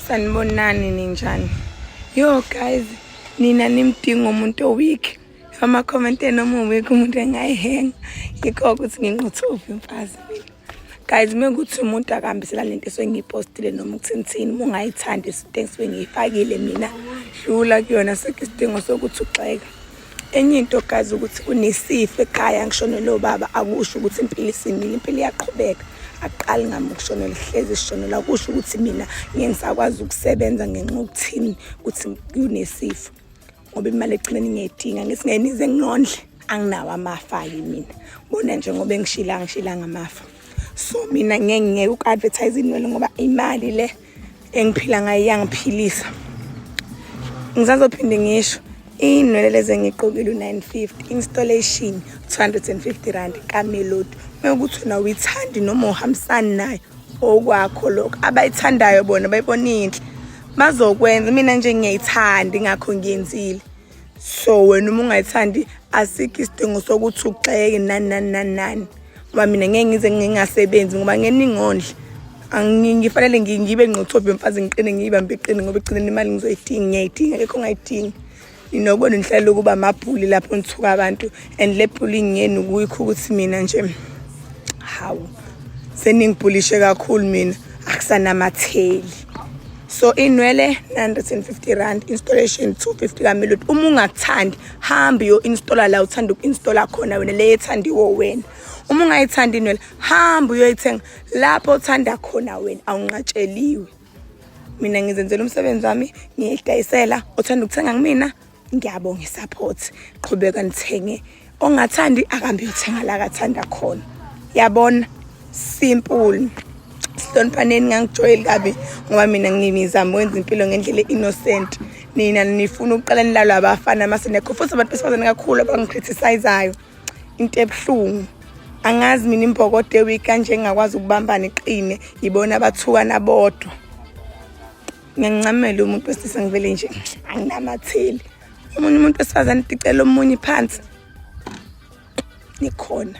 Sanibonani, ninjani? Yo guys, nina nimdinga umuntu o-weak. Ama-comment noma u-weak umuntu engayihenga. Yikho ukuthi nginqothuva imfazi mina. Guys, uma kuthi umuntu akahambisela lento esuke ngiyipostile noma ukuthini thini, uma ungayithandi into engisuke ngiyifakile mina, dlula kuyona, sekho isidingo sokuthi ugxeke. Enye into guys, ukuthi kunesifo ekhaya, ngishonelwe ubaba, akusho ukuthi impilo isimile, impilo iyaqhubeka. Akuqali ngami ukushonela, hlezi sishonela, akusho ukuthi mina ngeke ngisakwazi ukusebenza ngenxa yokuthini ukuthi kunesifo. Ngoba imali ekugcineni ngiyayidinga, ngithi ngeke nize ngingondle, anginawo amafa-ke mina. Bona nje ngoba engishila, angishilanga amafa. So mina ngeke ngiyeke uku-advertise inwele ngoba imali le engiphila ngayo iyangiphilisa. Ngisazophinde ngisho, iy'nwele lezi engiy'gqokile u-950, installation R250 kaMelody. Uma kuwukuthi wena awuyithandi noma uhambisani nayo, okwakho lokho. Abayithandayo bona bayibona iyinhle, bazokwenza. Mina nje ngiyayithanda, ingakho ngiyenzile. So wena uma ungayithandi, asikho isidingo sokuthi ugxeke nani nani nani nani. Ngoba mina ngeke ngize ngingasebenzi ngoba ngeke ningondle. Ngifanele ngibe ngqothobhe mfazi, ngiqine, ngiyibambe iqine ngoba ekugcineni imali ngizoyidinga, ngiyayidinga, akekho ongayidingi. Ninokubona nihlale ukuba amabhuli lapho nithuka abantu, and le bullying yenu kuyikho ukuthi mina nje hawu seningibhulishe kakhulu, mina akusanamatheli. So inwele R950, installation 250 kaMelody. Uma ungakuthandi, hamba uyo-installa la uthanda uku-installa khona wena, le ethandiwe wena. Uma ungayithandi inwele, hamba uyoyithenga lapho uthanda khona wena, awunqatsheliwe. Mina ngizenzela umsebenzi wami, ngiyidayisela othanda ukuthenga kumina. Ngiyabonga i-support, qhubeka nithenge. Ongathandi akambe uyothenga la akathanda khona. Yabona, simple. Sihloniphaneni, ngangijwayeli kabi ngoba mina ngimizama ukwenza impilo ngendlela e-innocent. Nina nifuna ukuqala nilalwe abafana masenekho, futhi abantu besifazane kakhulu abangi-criticize-ayo. Into ebuhlungu, angazi mina imbokodo e-weak kanje ngingakwazi ukubambana iqine, yibona abathukana bodwa. Ngiyancamela umuntu wesilisa, ngivele nje anginamatheli. Omunye umuntu wesifazane uticela omunye phansi, nikhona.